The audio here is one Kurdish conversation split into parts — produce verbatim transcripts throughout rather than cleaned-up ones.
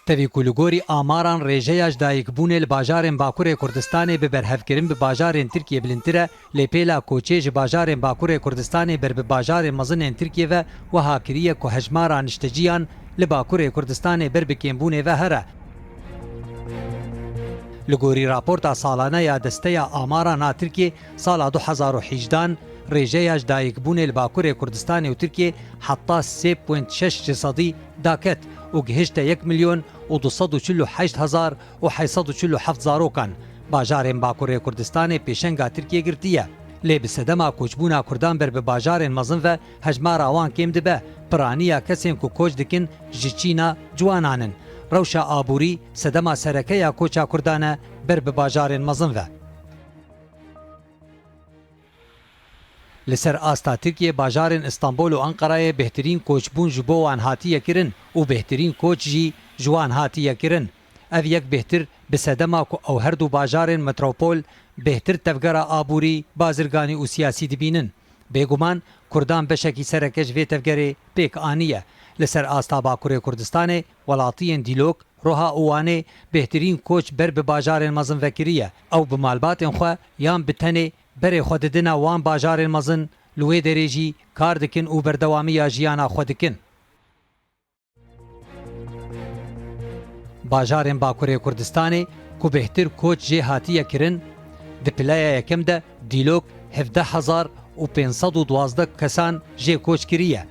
Tevî ku li gorî amaran rêjeya ji dayikbûnê li bajarên Bakurê Kurdistanê bi berhevkirin bi bajarên Tirkiyê bilindtir e, lê pêla koçê ji bajarên Bakurê Kurdistanê ber bi bajarên mezin ên Tirkiyê ve wiha kiriye ku hejmara nişteciyan li Bakurê Kurdistanê ber bi kêmbûnê ve here. Li gorî raporta salane ya Desteya Amaran a Tirkiyê, sala du hezar û hejdehan rêjeya ji dayikbûnê li Bakurê Kurdistanê û Tirkiyê heta sê point şeş ji sedî daket û gihişte yek milyon û du sed û çil û heşt hezar û heyt sed û çil û heft zarokan. Bajarên Bakurê Kurdistanê pêşenga Tirkiyê girtiye. Lê bi sedema koçbûna Kurdan ber bi bajarên mezin ve hejmara wan kêm dibe. Piraniya kesên ku koç dikin ji Çîna ciwanan in. Rewşa aborî sedema sereke ya koça Kurdan e ber bi bajarên mezin ve. Li ser asta Tirkiyê, bajarên Îstanbul û Enqerayê bêhtirîn koçbûn ji bo wan hatiye kirin û bêhtirîn koç jî ji wan hatiye kirin. Ev yek bêhtir bi sedema ku ew her du bajarên metropol bêhtir tevgera aborî, bazirganî û siyasî dibînin. Bêguman Kurdan beşekî sereke ji vê tevgerê pêk aniye. Li ser asta Bakurê Kurdistanê, welatiyên Dîlok, Roha û Wanê bêhtirîn koç ber bi bajarên mezin ve kiriye. Ew bi malbatên xwe yan bi tenê berê xwe didine wan bajarên mezin, li wê derê jî kar dikin û berdewamiya jiyana xwe dikin. Bajarên Bakurê Kurdistanê ku bêhtir koç jê hatiye kirin, di pileya yekem de Dîlok hevdeh hezar û pênc sed û duwazdeh kesan jê koç kiriye.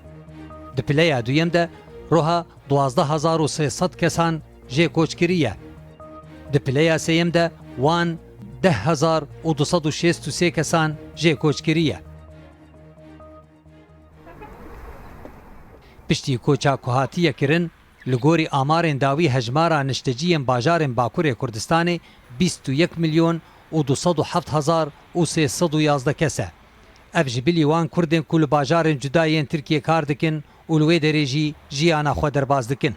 Di pileya duyem de Roha duwazdeh hezar û sê sed kesan jê koç kiriye. Di pileya sêyem de Wan deh hezar û du sed û şêst û sê kesan jê koç kiriye. Piştî koça ku hatiye kirin, li gorî amarên dawî hejmara nişteciyên bajarên Bakurê Kurdistanê bîst û yek milyon û du sed û heft hezar û sê sed û yazdeh kes e. Ev ji bilî wan Kurdên ku li bajarên cuda yên Tirkiyê kar dikin û li wê derê jî jiyana xwe derbas dikin.